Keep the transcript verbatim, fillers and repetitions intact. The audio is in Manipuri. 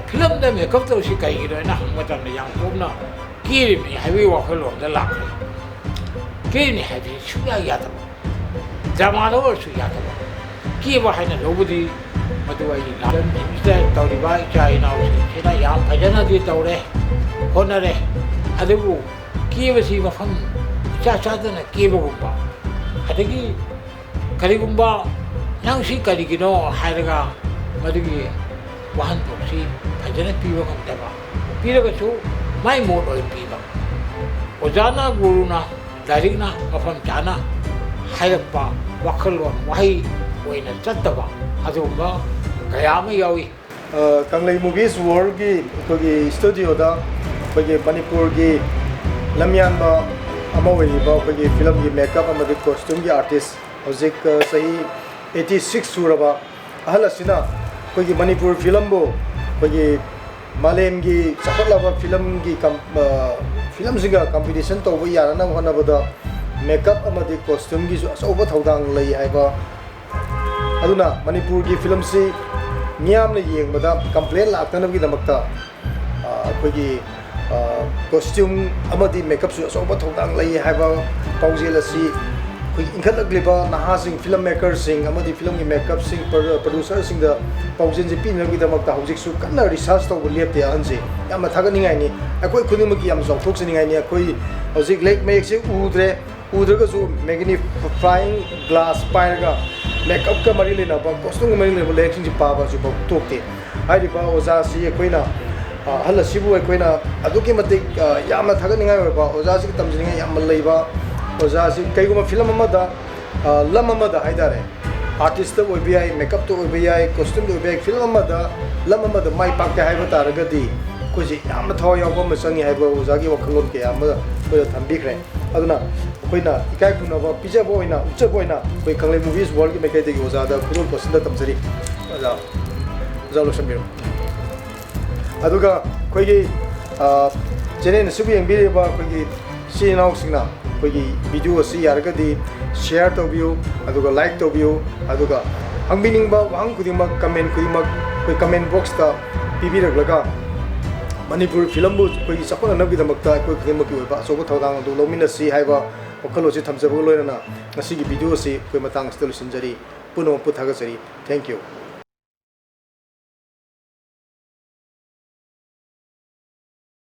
ꯐꯤꯂꯝꯗ ꯃꯦꯀꯞ ꯇꯧꯔꯤꯁꯤ ꯀꯩꯒꯤꯅꯣ ꯍꯥꯏꯅ ꯍꯪꯕ ꯃꯇꯝꯗ ꯌꯥꯝ ꯀꯨꯞꯅ ꯀꯦꯔꯤꯕꯅꯤ ꯍꯥꯏꯕꯒꯤ ꯋꯥꯈꯜꯂꯣꯟꯗ ꯂꯥꯛꯈ꯭ꯔꯦ꯫ ꯀꯦꯔꯤꯕꯅꯤ ꯍꯥꯏꯕꯁꯤ ꯁꯨꯡꯌꯥ ꯌꯥꯗꯕ, ꯗ꯭ꯔꯃꯥꯗ ꯑꯣꯏꯔꯁꯨ ꯌꯥꯗꯕ꯫ ꯀꯦꯕ ꯍꯥꯏꯅ ꯂꯧꯕꯗꯤ ꯃꯗꯨ ꯑꯩ ꯂꯥꯟꯃꯤꯁꯤꯗ ꯇꯧꯔꯤꯕ ꯏꯆꯥ ꯏꯅꯥꯎꯁꯤꯡꯁꯤꯅ ꯌꯥꯝ ꯐꯖꯅꯗꯤ ꯇꯧꯔꯦ, ꯍꯣꯠꯅꯔꯦ꯫ ꯑꯗꯨꯕꯨ ꯀꯦꯕꯁꯤ ꯃꯐꯝ ꯏꯆꯥ ꯆꯥꯗꯅ ꯀꯦꯕꯒꯨꯝꯕ, ꯑꯗꯒꯤ ꯀꯔꯤꯒꯨꯝꯕ "ꯅꯪ ꯁꯤ ꯀꯔꯤꯒꯤꯅꯣ?" ꯍꯥꯏꯔꯒ ꯃꯗꯨꯒꯤ ꯋꯥꯍꯟꯊꯣꯛꯁꯤ ꯐꯖꯅ ꯄꯤꯕ ꯉꯝꯗꯕ, ꯄꯤꯔꯒꯁꯨ ꯃꯥꯏ ꯃꯣꯠ ꯑꯣꯏꯅ ꯄꯤꯕ꯫ ꯑꯣꯖꯥꯅ, ꯒꯨꯔꯨꯅ, ꯂꯥꯏꯔꯤꯛꯅ ꯃꯐꯝ ꯆꯥꯅ ꯍꯥꯏꯔꯛꯄ ꯋꯥꯈꯜꯂꯣꯟ ꯋꯥꯍꯩ ꯑꯣꯏꯅ ꯆꯠꯇꯕ ꯑꯗꯨꯒꯨꯝꯕ ꯀꯌꯥ ꯑꯃ ꯌꯥꯎꯏ꯫ ꯑ, ꯀꯪꯂꯩ ꯃꯨꯚꯤꯁ ꯋꯥꯔꯜꯒꯤ ꯑꯩꯈꯣꯏꯒꯤ ꯁ꯭ꯇꯨꯗꯤꯑꯣꯗ ꯑꯩꯈꯣꯏꯒꯤ ꯃꯅꯤꯄꯨꯔꯒꯤ ꯂꯝꯌꯥꯟꯕ ꯑꯃ ꯑꯣꯏꯔꯤꯕ ꯑꯩꯈꯣꯏꯒꯤ ꯐꯤꯂꯝꯒꯤ ꯃꯦꯀꯞ ꯑꯃꯗꯤ ꯀꯣꯁꯇ꯭ꯌꯨꯝꯒꯤ ꯑꯥꯔꯇꯤꯁ, ꯍꯧꯖꯤꯛ, ꯑ, ꯆꯍꯤ ꯑꯩꯠꯇꯤ ꯁꯤꯛꯁ ꯁꯨꯔꯕ ꯑꯍꯜ ꯑꯁꯤꯅ ꯑꯩꯈꯣꯏꯒꯤ ꯃꯅꯤꯄꯨꯔ ꯐꯤꯂꯝꯕꯨ ꯑꯩꯈꯣꯏꯒꯤ ꯃꯥꯂꯦꯝꯒꯤ ꯆꯥꯎꯈꯠꯂꯕ ꯐꯤꯂꯝꯒꯤ ꯀꯝ-, ꯑ, ꯐꯤꯂꯝꯁꯤꯡꯒ ꯀꯝꯄꯤꯇꯤꯁꯟ ꯇꯧꯕ ꯌꯥꯅꯅꯕ ꯍꯣꯠꯅꯕꯗ ꯃꯦꯀꯞ ꯑꯃꯗꯤ ꯀꯣꯁꯇ꯭ꯌꯨꯝꯒꯤꯁꯨ ꯑꯆꯧꯕ ꯊꯧꯗꯥꯡ ꯂꯩ ꯍꯥꯏꯕ꯫ ꯑꯗꯨꯅ ꯃꯅꯤꯄꯨꯔꯒꯤ ꯐꯤꯂꯝꯁꯤ ꯃꯤꯌꯥꯝꯅ ꯌꯦꯡꯕꯗ ꯀꯝꯄ꯭ꯂꯦꯟ ꯂꯥꯛꯇꯅꯕꯒꯤꯗꯃꯛꯇ, ꯑ, ꯑꯩꯈꯣꯏꯒꯤ, ꯑ, ꯀꯣꯁꯇ꯭ꯌꯨꯝ ꯑꯃꯗꯤ ꯃꯦꯀꯞꯁꯨ ꯑꯆꯧꯕ ꯊꯧꯗꯥꯡ ꯂꯩ ꯍꯥꯏꯕ ꯄꯥꯎꯖꯦꯜ ꯑꯁꯤ ꯑꯩꯈꯣꯏꯒꯤ ꯏꯟꯈꯠꯂꯛꯂꯤꯕ ꯅꯍꯥꯁꯤꯡ, ꯐꯤꯂꯝ ꯃꯦꯀꯔꯁꯤꯡ ꯑꯃꯗꯤ ꯐꯤꯂꯝꯒꯤ ꯃꯦꯀꯞꯁꯤꯡ, ꯄ꯭ꯔꯣ-, ꯄ꯭ꯔꯣꯗ꯭ꯌꯨꯁꯔꯁꯤꯡꯗ ꯄꯥꯎꯖꯦꯜꯁꯤ ꯄꯤꯅꯕꯒꯤꯗꯃꯛꯇ ꯍꯧꯖꯤꯛꯁꯨ ꯀꯟꯅ ꯔꯤꯁꯥꯔꯆ ꯇꯧꯕ ꯂꯦꯞꯇꯦ ꯑꯍꯟꯁꯦ꯫ ꯌꯥꯝꯅ ꯊꯥꯒꯠꯅꯤꯡꯉꯥꯏꯅꯤ꯫ ꯑꯩꯈꯣꯏ ꯈꯨꯗꯤꯡꯃꯛꯀꯤ ꯌꯥꯝ ꯆꯥꯎꯊꯣꯛꯆꯅꯤꯡꯉꯥꯏꯅꯤ꯫ ꯑꯩꯈꯣꯏ ꯍꯧꯖꯤꯛ ꯂꯩ ꯃꯌꯦꯛꯁꯦ ꯎꯗ꯭ꯔꯦ, ꯎꯗ꯭ꯔꯒꯁꯨ ꯃꯦꯒꯅꯤꯐꯥꯏꯌꯤꯡ ꯒ꯭ꯂꯥꯁ ꯄꯥꯏꯔꯒ ꯃꯦꯀꯞꯀ ꯃꯔꯤ ꯂꯩꯅꯕ, ꯀꯣꯁꯇ꯭ꯌꯨꯝꯒ ꯃꯔꯤ ꯂꯩꯅꯕ ꯂꯥꯏꯔꯤꯛꯁꯤꯡꯁꯤ ꯄꯥꯕ ꯍꯧꯖꯤꯛꯐꯥꯎ ꯇꯣꯛꯇꯦ꯫ ꯍꯥꯏꯔꯤꯕ ꯑꯣꯖꯥꯁꯤ ꯑꯩꯈꯣꯏꯅ, ꯑ, ꯑꯍꯜ ꯑꯁꯤꯕꯨ ꯑꯩꯈꯣꯏꯅ ꯑꯗꯨꯛꯀꯤ ꯃꯇꯤꯛ, ꯑ, ꯌꯥꯝꯅ ꯊꯥꯒꯠꯅꯤꯡꯉꯥꯏ ꯑꯣꯏꯕ, ꯑꯣꯖꯥꯁꯤꯒ ꯇꯝꯖꯅꯤꯡꯉꯥꯏ ꯌꯥꯝꯅ ꯂꯩꯕ ꯑꯣꯖꯥꯁꯤ꯫ ꯀꯩꯒꯨꯝꯕ ꯐꯤꯂꯝ ꯑꯃꯗ, ꯑ, ꯂꯝ ꯑꯃꯗ ꯍꯥꯏꯇꯥꯔꯦ, ꯑꯥꯔꯇꯤꯁꯇ ꯑꯣꯏꯕ ꯌꯥꯏ, ꯃꯦꯀꯞꯇ ꯑꯣꯏꯕ ꯌꯥꯏ, ꯀꯣꯁꯇ꯭ꯌꯨꯝꯗ ꯑꯣꯏꯕ ꯌꯥꯏ, ꯐꯤꯂꯝ ꯑꯃꯗ, ꯂꯝ ꯑꯃꯗ ꯃꯥꯏ ꯄꯥꯛꯀꯦ ꯍꯥꯏꯕ ꯇꯥꯔꯒꯗꯤ ꯑꯩꯈꯣꯏꯁꯦ ꯌꯥꯝꯅ ꯊꯋꯥꯏ ꯌꯥꯎꯕ ꯑꯃ ꯆꯪꯉꯤ ꯍꯥꯏꯕ ꯑꯣꯖꯥꯒꯤ ꯋꯥꯈꯜꯂꯣꯟ ꯀꯌꯥ ꯑꯃ ꯑꯩꯈꯣꯏꯗ ꯊꯝꯕꯤꯈ꯭ꯔꯦ꯫ ꯑꯗꯨꯅ ꯑꯩꯈꯣꯏꯅ ꯏꯀꯥꯏ ꯈꯨꯝꯅꯕ ꯄꯤꯖꯕ ꯑꯣꯏꯅ, ꯎꯠꯆꯕ ꯑꯣꯏꯅ ꯑꯩꯈꯣꯏ ꯀꯪꯂꯩ ꯃꯨꯚꯤꯁ ꯋꯥꯔꯜꯒꯤ ꯃꯥꯏꯀꯩꯗꯒꯤ ꯑꯣꯖꯥꯗ ꯈꯨꯗꯣꯜ ꯄꯣꯠꯁꯤꯟꯗ ꯇꯝꯖꯔꯤ꯫ ꯑꯣꯖꯥ, ꯑꯣꯖꯥ ꯂꯣꯏꯁꯤꯟꯕꯤꯔꯣ꯫ ꯑꯗꯨꯒ ꯑꯩꯈꯣꯏꯒꯤ, ꯑ, ꯆꯦꯅꯦꯜ ꯑꯁꯤꯕꯨ ꯌꯦꯡꯕꯤꯔꯤꯕ ꯑꯩꯈꯣꯏꯒꯤ ꯏꯆꯤꯜ ꯏꯅꯥꯎꯁꯤꯡꯅ ꯑꯩꯈꯣꯏꯒꯤ ꯚꯤꯗꯤꯑꯣ ꯑꯁꯤ ꯌꯥꯔꯒꯗꯤ ꯁꯤꯌꯥꯔ ꯇꯧꯕꯤꯌꯨ, ꯑꯗꯨꯒ ꯂꯥꯏꯛ ꯇꯧꯕꯤꯌꯨ, ꯑꯗꯨꯒ ꯍꯪꯕꯤꯅꯤꯡꯕ ꯋꯥꯍꯪ ꯈꯨꯗꯤꯡꯃꯛ, ꯀꯃꯦꯟ ꯈꯨꯗꯤꯡꯃꯛ ꯑꯩꯈꯣꯏ ꯀꯃꯦꯟ ꯕꯣꯛꯁꯇ ꯄꯤꯕꯤꯔꯛꯂꯒ ꯃꯅꯤꯄꯨꯔ ꯐꯤꯂꯝꯕꯨ ꯑꯩꯈꯣꯏꯒꯤ ꯆꯥꯎꯈꯠꯅꯅꯕꯒꯤꯗꯃꯛꯇ ꯑꯩꯈꯣꯏ ꯈꯨꯗꯤꯡꯃꯛꯀꯤ ꯑꯣꯏꯕ ꯑꯆꯧꯕ ꯊꯧꯗꯥꯡ ꯑꯗꯨ ꯂꯧꯃꯤꯟꯅꯁꯤ ꯍꯥꯏꯕ ꯋꯥꯈꯜꯂꯣꯟꯁꯤ ꯊꯝꯖꯕꯒ ꯂꯣꯏꯅꯅ ꯉꯁꯤꯒꯤ ꯚꯤꯗꯤꯑꯣ ꯑꯁꯤ ꯑꯩꯈꯣꯏ ꯃꯇꯥꯡ ꯑꯁꯤꯗ ꯂꯣꯏꯁꯤꯟꯖꯔꯤ꯫ ꯄꯨꯝꯅꯃꯛꯄꯨ ꯊꯥꯒꯠꯆꯔꯤ꯫ Thank you꯫